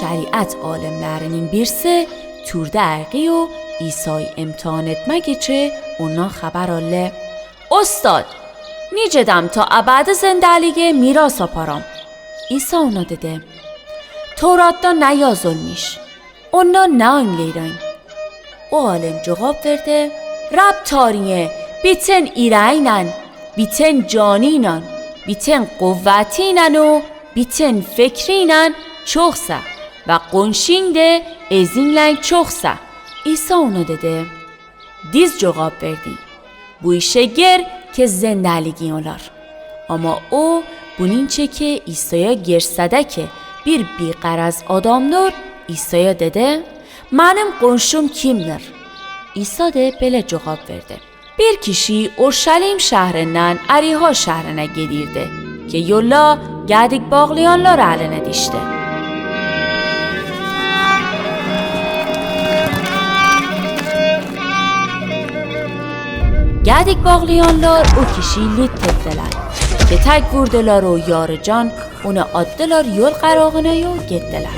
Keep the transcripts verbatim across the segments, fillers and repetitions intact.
Şariat alimlärinin birsi türde ayqiyu İsay imtihan etmäge çi ondan habar alli: Ustad, nicedam ta ebedi zendaligi miras aparam? İsa ona dedi: Tevratda ne yazılmış? Ondan ne aňlayrayn? O alim cevap verdi: Rab Tariñi, bütün iräynan, bütün caniynan, bütün quvvatinanu, bütün fikrinan çoqsa, va qunşiñ de eziñlañ çoqsa. İsa ona dedi: Diz cevap verdiñ. Bu işe gir ki zendaligiñ olar. Ama o, bunincheki İsaya girsada ki bir biqaraz adamdır, İsaya dedi: Manim qunşum kimdir? İsa de bele cevap verdi: Bir kişi Urşalim şährinden Ariha şährine gedirdi. Ki yolla gädik bağlayanlar aline dişdi. Gädik bağlayanlar o kişi lit etdiler. Ketäk vurdular o yarıcan, onü atdılar yol qarağına yo getdiler.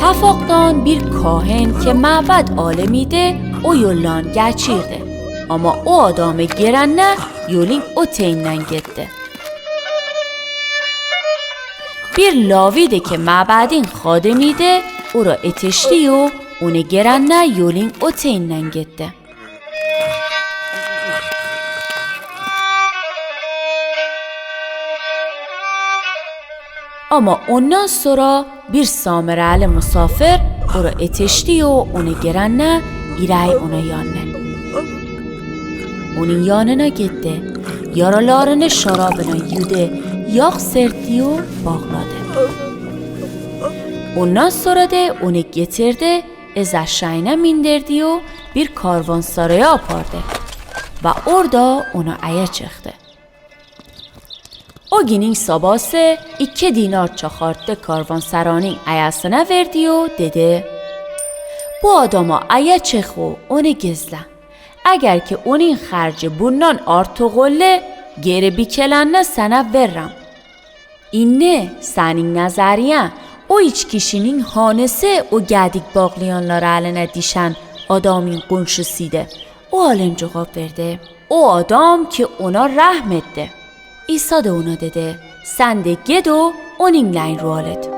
Tafaqdan bir kahin ki mabed alimiydi, o yoldan geçirdi. Ama o adamı gerenna yolun oteyinden getdi. Bir laviydi ki mabedin hadimiydi, ora etişdi yo, onü gerenna yolun oteyinden getdi. Ama ondan sora bir samiralı musafir ora etişdi yo, onü gerenna iräy onü yanına. Onun yanına getdi, yaralarını şarabına yudi, yaq sertdi yo, bağladı. Ondan sora de onü getirdi, ez aşayına mindirdi yo, bir karvansaraya apardı. Va orda onü aya çıqdı. O günün sabası iki dinar çaharttı karvansaranın ayasına verdi yo, dedi: Bu adama aya çıqı, onü gizle. Eger ki onun harcı bundan artıq olle, geri bikelenni sana verrem. İnni, senin nazariya, o üç kişinin hanısı o gädik bağlayanlar aline dişen adamın qunşusıydı? O alim cevap verdi: O adam ki ona rahm etti. İsa da ona dedi: Sen de git o, onunlayn rual et.